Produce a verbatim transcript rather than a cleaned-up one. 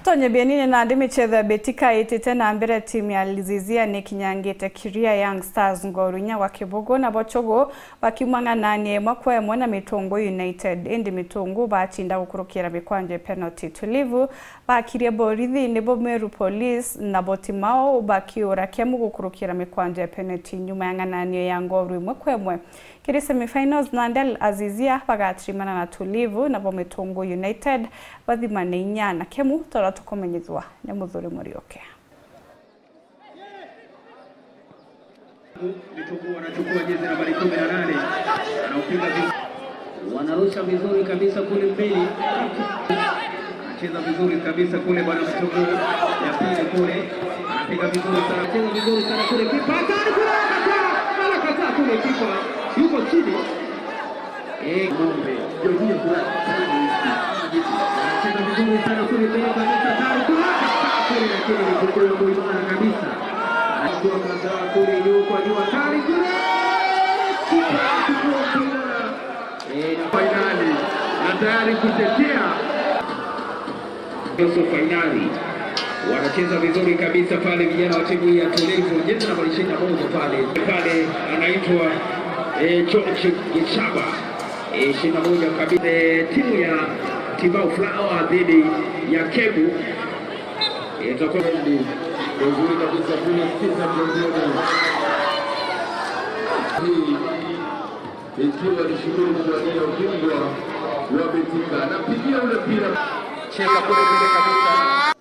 Tonye bienine nandi michetho ya Betika itite na mbere, timu ya Azizia nikinyangite Kiria Young Stars ngooru inya gwa kibugu, nabo Chogo bakiumang'anania imwe kwa imwe na Mitungu United, indi Mitungu batinda gukurukira mikwanja ya penalty. Tulivu bakirie borithi nibo Meru Police, nabo Timao bakiura Kemu gukurukira mikwanja ya penalty nyuma ya ng'ananio ya ngooru imwe kwa imwe. Kiri semifinals, nandi Azizia bagatirimana na Tulivu, nabo Mitungu United bathimane inya na Kemu, tora tukumenyithua ni Muthuri Muriuki. Mitungu anachukua jezi nambari kumi na nane. Anaupiga vizuri. Wanarusha vizuri kabisa kule mbele. Anacheza vizuri kabisa kule bwana Mtogo ya pili kule. Anapiga vizuri sana. Anacheza vizuri sana kule. Kipa hatari kule. Anakataa. Anakataa kule kipa. Yuko chini. Eh, ng'ombe. Ndio hiyo kule. Anacheza vizuri sana kule mbele kabisa. Hatari kule. Anakataa kule, lakini ni mchezo wa imara kabisa. Anachukua kadhaa kule juu kwa juu. Hatari kule. Kipa. Eh, na fainali. Na tayari kutetea. Nusu fainali. Wanacheza vizuri kabisa pale vijana wa timu hii ya Tulivu. Jezi nambari ishirini na moja pale. Pale anaitwa, eh, George Gichaba. Eh, ishirini na moja kabisa. Eh, timu ya Timau Flower dhidi ya Kemu. Eh, itakuwa nzuri kabisa kule sita milioni. Hii ikiwa ni shughuli kubwa ya ubingwa wa Betika. Anapigia ule mpira. Cheza kule mbele kabisa.